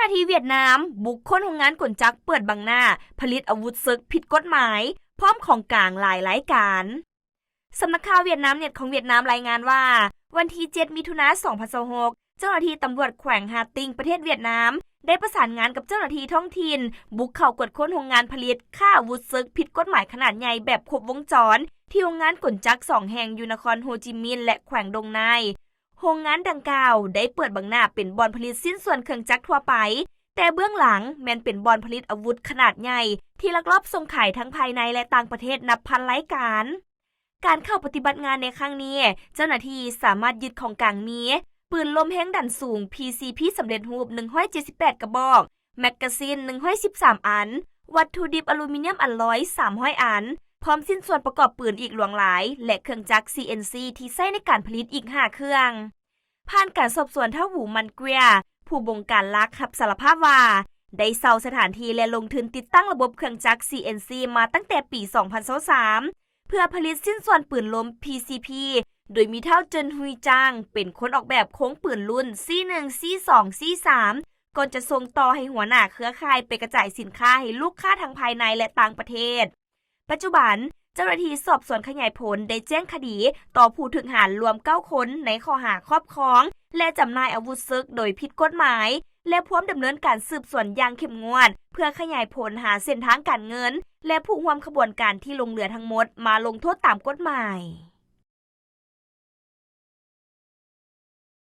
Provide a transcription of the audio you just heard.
າທີ່ຫວຽດນາມ ບຸກຄົ້ນໂຮງງານກົນຈັກເປີດບັງໜ້າຜະລິດອາວຸດເສິກຜິດກົດໝາຍ ພ້ອມຂອງກາງຫຼາຍລາຍການ. ສຳນັກຂ່າວຫວຽດນາມເນັດຂອງຫວຽດນາມລາຍງານວ່າ ວັນທີເຈັດ ມິຖຸນາ ສອງພັນຊາວຫົກ ເຈົ້າໜ້າທີ່ຕຳຫຼວດແຂວງຮາຕິງ ປະເທດຫວຽດນາມ ໄດ້ປະສານງານກັບເຈົ້າໜ້າທີ່ທ້ອງຖິ່ນ ບຸກເຂົ້າກວດຄົ້ນໂຮງງານຜະລິດຄ້າອາວຸດເສິກຜິດກົດໝາຍຂະໜາດໃຫຍ່ແບບຄົບວົງຈອນ ທີ່ໂຮງງານກົນຈັກສອງແຫ່ງຢູ່ນະຄອນໂຮຈິມິນ ແລະ ແຂວງດົງນາຍ. ໂຮງງານດັ່ງກ່າວໄດ້ເປີດບັງໜ້າເປັນບ່ອນຜະລິດຊິ້ນສ່ວນເຄື່ອງຈັກທົ່ວໄປ, ແຕ່ເບື້ອງຫຼັງແມ່ນເປັນບ່ອນຜະລິດອາວຸດຂະໜາດໃຫຍ່ ທີ່ລັກລອບສົ່ງຂາຍທັງພາຍໃນ ແລະ ຕ່າງປະເທດນັບພັນລາຍການ. ການເຂົ້າປະຕິບັດງານໃນຄັ້ງນີ້, ເຈົ້າໜ້າທີ່ສາມາດຍຶດຂອງກາງມີ ປືນລົມແຮງດັນສູງ ພີຊີພີ ສຳເລັດຮູບ ໜຶ່ງຮ້ອຍເຈັດສິບແປດ ກະບອກ, ແມັກກາຊີນ ໜຶ່ງຮ້ອຍສິບສາມ ອັນ, ວັດຖຸດິບອາລູມີນຽມອັນລອຍ ສາມຮ້ອຍ ອັນ, ພ້ອມຊິ້ນສ່ວນປະກອບປືນອີກຫຼວງຫຼາຍ ແລະ ເຄື່ອງຈັກ ຊີເອັນຊີ ທີ່ໃຊ້ໃນການຜະລິດອີກ ຫ້າ ເຄື່ອງ. ຜ່ານການສອບສວນ ທ້າວ ຫວູ ມັນເກວຍ ຜູ້ບົງການຫຼັກ ຮັບສາລະພາບວ່າ ໄດ້ເຊົ່າສະຖານທີ່ ແລະ ລົງທຶນຕິດຕັ້ງລະບົບເຄື່ອງຈັກ ຊີເອັນຊີ ມາຕັ້ງແຕ່ປີ ສອງພັນຊາວສາມ ເພື່ອຜະລິດຊິ້ນສ່ວນປືນລົມ ພີຊີພີ ໂດຍມີທ້າວ ເຈິນ ຮຸຍຈາງ ເປັນຄົນອອກແບບໂຄງປືນລຸ້ນ ຊີໜຶ່ງ ຊີສອງ ຊີສາມ ກ່ອນຈະສົ່ງຕໍ່ໃຫ້ຫົວໜ້າເຄືອຂ່າຍໄປກະຈາຍສິນຄ້າໃຫ້ລູກຄ້າທັງພາຍໃນ ແລະ ຕ່າງປະເທດ. ປັດຈຸບັນ, ເຈົ້າໜ້າທີ່ສອບສວນຂະຫຍາຍຜົນໄດ້ແຈ້ງຄະດີຕໍ່ຜູ້ຖືກຫາລວມເກົ້າຄົນ ໃນຂໍ້ຫາຄອບຄອງ ແລະ ຈຳໜ່າຍອາວຸດເສິກໂດຍຜິດກົດໝາຍ ແລະ ພວມດຳເນີນການສືບສວນຢ່າງເຂັ້ມງວດ ເພື່ອຂະຫຍາຍຜົນຫາເສັ້ນທາງການເງິນ ແລະ ຜູ້ຮ່ວມຂະບວນການທີ່ຫຼົງເຫຼືອທັງໝົດມາລົງໂທດຕາມກົດໝາຍ.